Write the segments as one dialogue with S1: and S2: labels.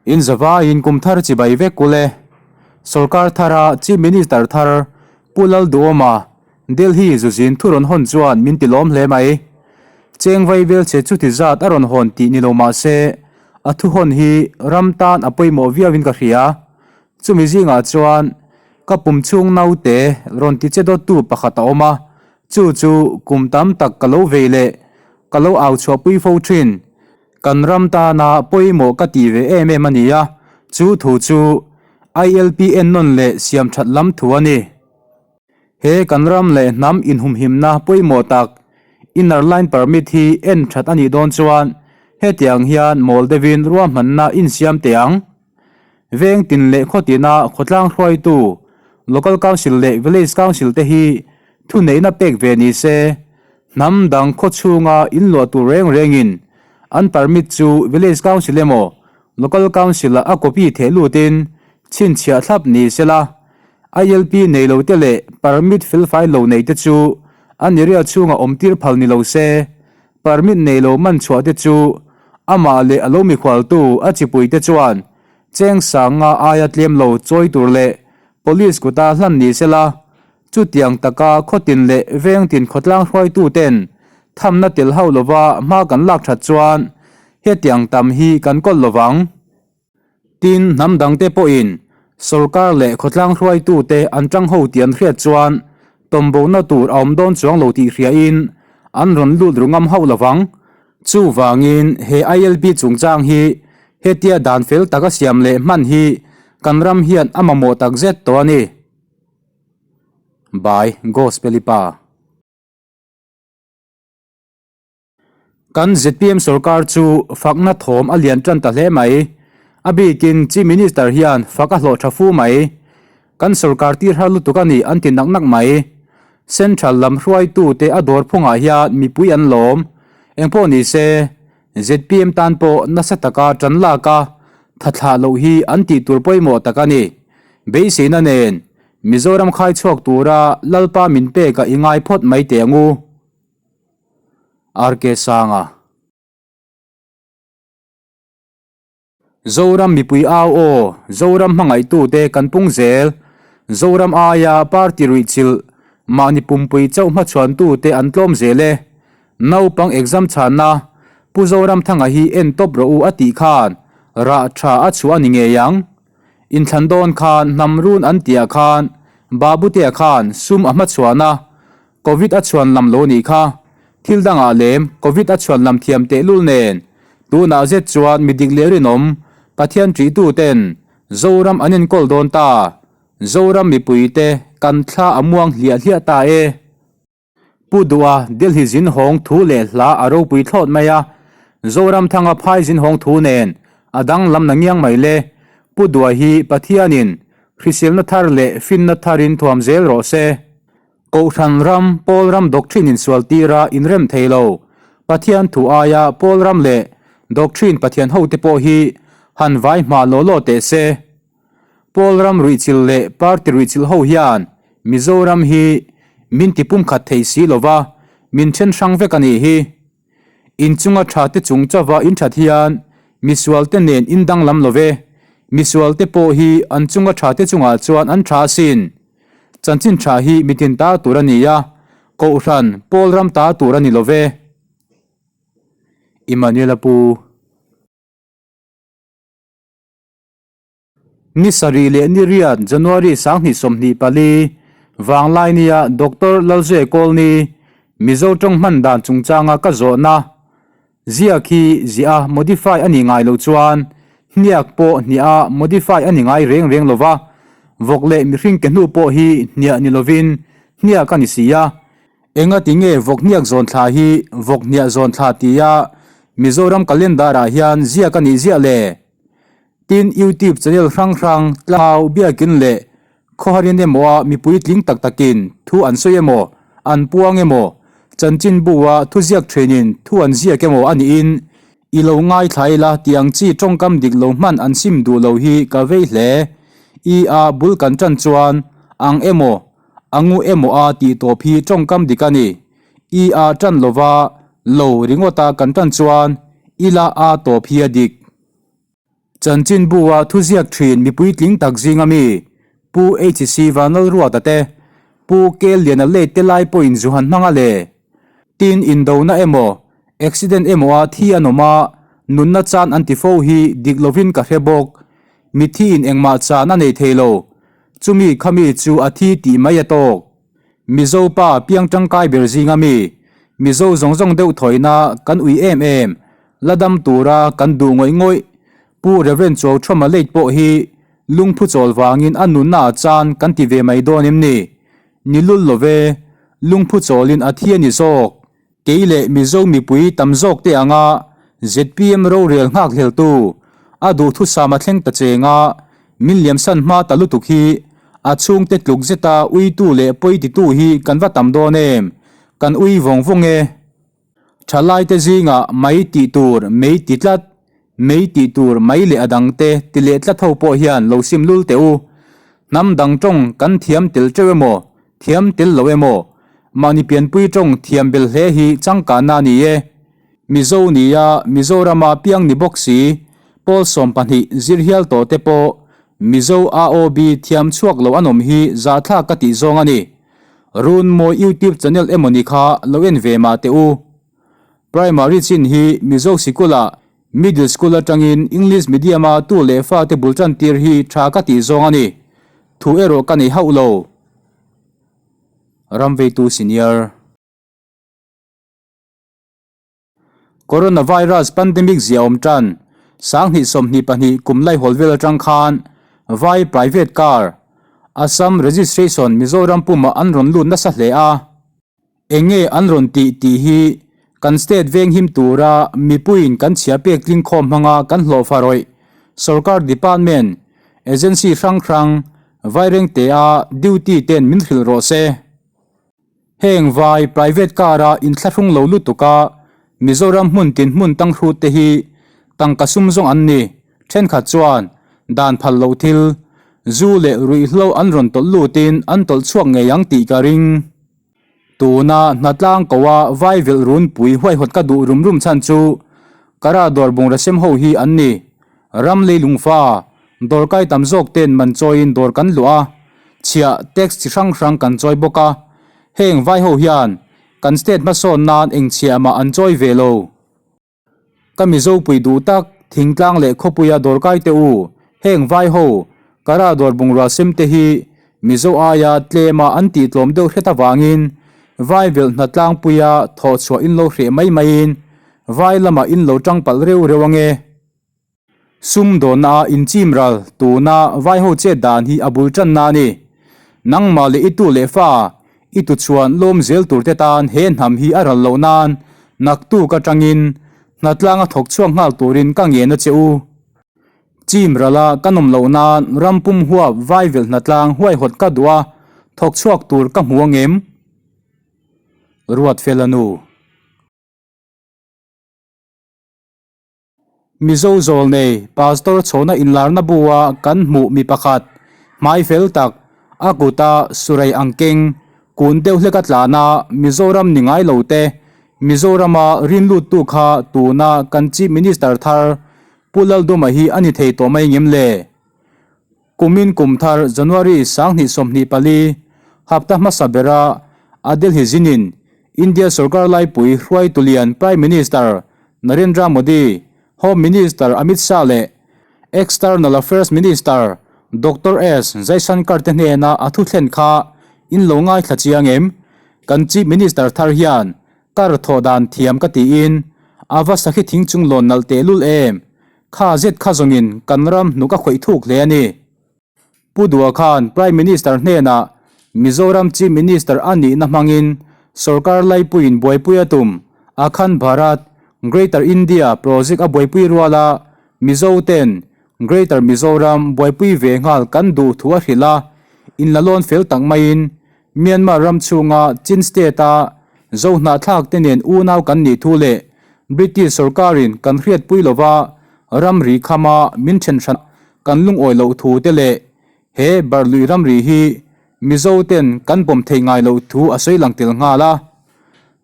S1: In zavaiin kum thar chibai vek ule. Sorkar thara Chief Minister thar Pu Lalduhawma Delhi zuzin thu rawn hawn chuan min ti lawm hle mai. Cheng vai vel che chuti zat a rawn hawn tih ni lo mah se a thu hawn hi ram tan a pawimawh viauin ka hria. Chumi zingah chuan ka pum chhung naute rawn ti che dawttu pakhat a awm a, chu chu kum tam tak ka lo vei leh ka lo au chhuahpui fo thin. Kan ram tana pawimawh ka tih ve em em a ni a, chu thu chu ILP ennawn leh siam that lam thu a ni. He kan ram leh hnam inhumhimna pawimawh tak Inner Line Permit hi en that a nih dawn chuan hetiang hian mawl deuhin ruahmanna insiam teh ang. Veng tin leh khaw tina khawtlang hruaitu Local Council leh Village Council te hi thuneihna pek ve ni se, hnam dang khaw chhunga inluah tur reng rengin an permit chu Village Council emaw Local Council-ah a copy theh lutin chhinchhiah thlap ni sela, ILP nei lo te leh permit felfai lo nei te chu an area chhunga awmtir phal ni lo se. Permit nei lo man chhuah te chu amah leh a lo mikhualtu a chipui te chuan cheng sanga aia tlem lo chawi tur leh police kuta hlan ni sela, chutiang taka khawtin leh vengtin khawtlang hruaitu ten thamna tel hauh lova hma kan lak that chuan hetiang tam hi kan kawl lovang. Tin, hnam dangte pawhin sorkar leh khawtlang hruaitute an tang ho tih an hriat chuan tawmbona tur a awm dawn chuang lo tih hriain an rawn lut ru ngam hauh lovang. Chuvangin he ILP chungchang hi hetia dan fel taka siam leh hman hi kan ram hian a mamawh takzet tawh a ni. By Gospelipa. Kan zpm sorkar chu fakna thawm a lian tan ta hle mai. A bikin Chief Minister hian fak a hlawh tha fu mai. Kan sorkar tir har lutuk a ni an ti nak nak mai. Central lam hruaitute a dawr phungah hian mipui an lawm. Engpawh ni se, zpm tan pawh nasa taka tan lak a tha thlah loh hi an tih tur pawimawh tak a ni. Beiseina nen Mizoram khai chhuak tura Lalpa min pek a i ngai phawt mai teh ang u. RK Sanga. Zoram mipui au aw, Zoram hmangaihtute kan pung zel. Zoram aia party ruihchilh, mahni pumpui chauh hmachhuantute an tlawm zel e. Naupang exam chhanna, Pu Zoramthanga hi en tawp rawh u a tih khan rah tha a chhuah a ni ngei ang. Inthlan dawn khan hnam run an tihah khan Babutea khan sum a hmachhuan a, Covid a chhuan lam lo nih kha. Thil dangah lem Covid a chhuan lam thiam tehlul nen tunah zet chuan mi dik leh rinawm Pathian ṭihtu ten Zoram an enkawl dawn ta. Zoram mipuite kan thla a muang hliah hliah ta e. Pu Duha Delhi zin hawng thu leh hla a ropui thlawt mai a, Zoramthanga phai zin hawng thu nen a danglam na ngiang mai le. Pu Duha hi Pathianin hriselna thar leh finna tharin thuam zel rawh se. Kohhran ram, Pawl ram doctrine insual tira inrem thei lo. Pathian thu aia Pawl ram leh doctrine Pathian hote pawh hi han vai hma law law teh se. Pawl ram ruihchilh leh party ruihchilh ho hian Mizoram hi min ti pumkhat thei si lova min then hrang vek a nih hi. Inchunga tha te chung chauva in that hian misual te nen in danglam lo ve. Misual te pawh hi an chunga tha te chungah chuan an tha asin. Chanchin tha hi mitin ta tur a ni a, Kohhran pawl ram ta tur a ni lo ve. Immanuela Pu. Ni sarih leh ni riat January 2024, Vanglaini-a Doctor Lalzue Kawlni, Mizo tawng hman dan chungchanga ka zawhna ziak hi ziah a modify a nih ngai loh chuan hniak pawh hniah a modify a ni ngai reng reng lova, vawk leh mihring ke hnu pawh hi hniah ni lovin hniak a ni si a. Enga ti nge vawk hniak zawn thla hi vawk hniah zawn thla tia Mizoram calendar-ah hian ziak a nih ziah le? Tin, YouTube channel hrang hrang, tlau, biakin leh khawharin emaw a mipui tling tak takin thu an sawi emaw, an puang emaw, chanchinbu-a thuziak thinin thu an ziak emaw a niin i lo ngaithla ila tih ang chi tawngkam dik lo hman an sim duh lo hi ka vei hle. I a bul kan tan chuan ang emaw, angu emaw a tih tawp hi tawngkam dik a ni. I a tan lova lo ringawta kan tan chuan ila a tawp hi a dik. Chanchinbu-a thuziak thin mipui tling tak zinga mi Pu HC Vanlalruata te, Pu Kelliana late te lai pawhin zu han hmang a le. Tin, indona emaw, accident emaw a thi an awm a, nunna chan an ti fo hi dik lovin ka hre bawk. Mithi in engmah chan a nei thei lo. Chumi khami chu a thi tih mai a tawk. Mizo pa piang tangkai ber zinga mi, Mizo zawng zawng deuh thawina kan ui em em, la dam tura kan duh ngawih ngawih. Pu Rev. Chuauthawma late pawh hi lungphu chawl vangin a nunna a chan kan ti ve mai dawn em ni? Ni lul lo ve, lungphu chawlin a thi a ni zawk. Kei leh Mizo mipui tam zawk te anga zpm rorel nghak hleltu, a duhthusam a thleng ta cheng a, min liamsan hma ta lutuk hi a chhungte tluk zeta uitu leh pawititu hi kan va tam dawn em? Kan ui vawng vawng e. Thalaite zingah mai tih tur mei ti tlat, mei tih tur mai leh a dangte ti leh tlat ho pawh hian lo sim lul teh u. Hnam dang tawng kan thiam tel teuh emaw Thiam tel lo emaw? Mahni pianpui tawng thiam bel hle hi changkanna a ni e. Mizo nia Mizorama piang ni bawk si, pawl 12 zir hial tawh te pawh Mizo AOB thiam chhuak lo an awm hi zahthlak ka tih zawng a ni. Runmawi YouTube channel emaw ni kha lo en ve mah teh u. Primary chin hi Mizo sikulah Middle school atangin English medium-a tu leh fate bul tan tir hi tha ka tih zawng a ni. Thu erawh ka nei hauh lo. Ramveitu Senior. Coronavirus pandemic zia awm tan 2022 kum laihawl vel atang khan Vai private car Assam registration Mizoram pumah an rawn lut nasa hle a. Enge an rawn tih tih hi kan state venghim tura mipuiin kan chhia pek tling khawm hmanga kan hlawhfa rawih sorkar department, agency hrang hrang, Vairengtea duty ten min hrilh rawh se. Heng vai private car a inthlahrung lo lutuk a Mizoram hmun tin hmun tang hrut te hi tangka sum zawng an ni. Thenkhat chuan dan phal loh thil, zu leh ruihhlo an rawn tawlh lutin an tawlh chhuak ngei ang tih ka ring. Tuna hnatlang ko a vai velh runpui huaihawt ka duh rum rum chhan chu Kara dawr bungraw sem ho hi an ni. Ram leilungfa, dawrkai tam zawk ten man chawiin dawr kan luah a, chhiah, tax chi hrang hrang kan chawi bawk a. Heng vai ho hian kan state hmasawn nan eng chhiah mah an chawi ve lo. Ka Mizopui duh tak, thingtlang leh khawpuia dawrkai te u, heng vai ho, Kara dawr bungrua sem te hi Mizo aia tlema an tih tlawm deuh hret avangin vai velh hna tlangpuia thawh chhuah in lo hreh mai maiin vai lamah in lo tang palh reuh reuh ange. Sum dawnna a inchim ral tuna vai ho chet dan hi a bul tanna a ni. Nangmah leh i tu leh fa, i tu chuan lawm zel tur te tan he hnam hi a ral loh nan naktuk atangin hnatlanga thawk chhuak nghal turin ka ngen a che u. Chim rala ka nawm loh nan ram pum huap vai velh hnatlang huaihawt ka duh a, thawk chhuak tur ka hmu angem? Ruatfela nu. Mizo zawl nei Pastor chhawna inlarna bua kan hmuh mi pakhat, hmai fel tak, a kuta Surei ang keng, kun deuh hleka tlana Mizoram ni ngai lo te, Mizorama rinluttu kha tuna kan Chief Minister thar Pu Lalduma hi a ni thei tawh mai ngem le? Kumin kum thar January 2024, hapta hmasa bera a Delhi zinin India sorkar laipui hruaitu lian Prime Minister Narendra Modi, Home Minister Amit Shah leh External Affairs Minister Doctor S Jaishankar te hnena a thu thlen kha in lo ngaithla chiang em? Kan Chief Minister thar hian kar thawh dan thiam ka tiin a va sakhi thing chung lawn nalh tehlul em? Kha zet kha zawngin kan ram hnuk a khawih thuk hle a ni. Pu Dua khan Prime Minister hnenah Mizoram Chief Minister a nihna hmangin sorkar laipuiin buaipui a tum Akhand Bharat, Greater India, project a buaipui ruala Mizo ten Greater Mizoram buaipui ve nghal kan duh thu a hrilh a, inla lawn fel tak maiin Myanmar ram chhunga Chin State-a Zohnahthlak te nen unau kan nih thu leh British sorkarin kan hriatpui lova ramri khama min then hran kan lungawi loh thu te leh he Barlui ramri hi Mizo ten kan pawm thei ngai loh thu a sawi lang tel nghal a.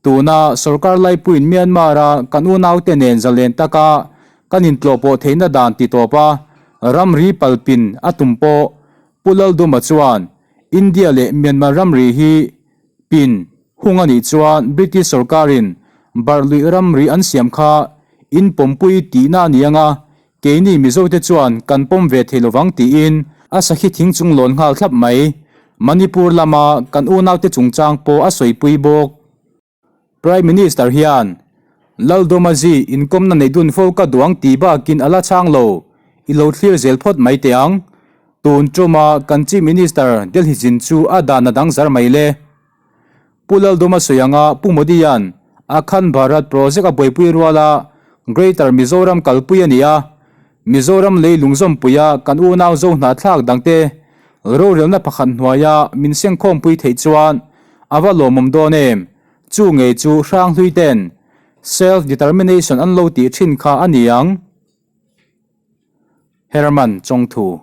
S1: Tuna sorkar laipuiin Myanmar-a kan unaute nen zalen taka kan intlawhpawh theihna dan ti tawp a. Ramri palpin a tum pawh Pu Lalduma chuan India leh Myanmar ramri hi pin hung a nih chuan British sorkarin Barhluih ramri an siam kha in pawmpui tihna a ni ang a, keini Mizote chuan kan pawm ve thei lovang tiin a sakhi thing chung lawn nghal thlap mai. Manipur lama kan unaute chungchang pawh a sawipui bawk. Prime Minister hian Laldomazi inkawmna neih dun fo ka duang tih bakin a la chhang lo, i lo thlir zel phawt mai teh ang. Tun tuma kan Chief Minister Delhi zin chu a dan a dang zar mai le. Pu Laldoma sawi anga Pu Modi-a'n Akhand Bharat project a buaipui ruala Greater Mizoram kalpui a ni a, Mizoram lei lungzawmpuia kan unau zo hnahthlak dangte rorelna pakhat hnuaia min sengkhawmpui theih chuan a va lawmawm dawn em? Chu ngei chu hranghlui ten self determination an lo tih thin kha a ni ang. Herman Chawngthu.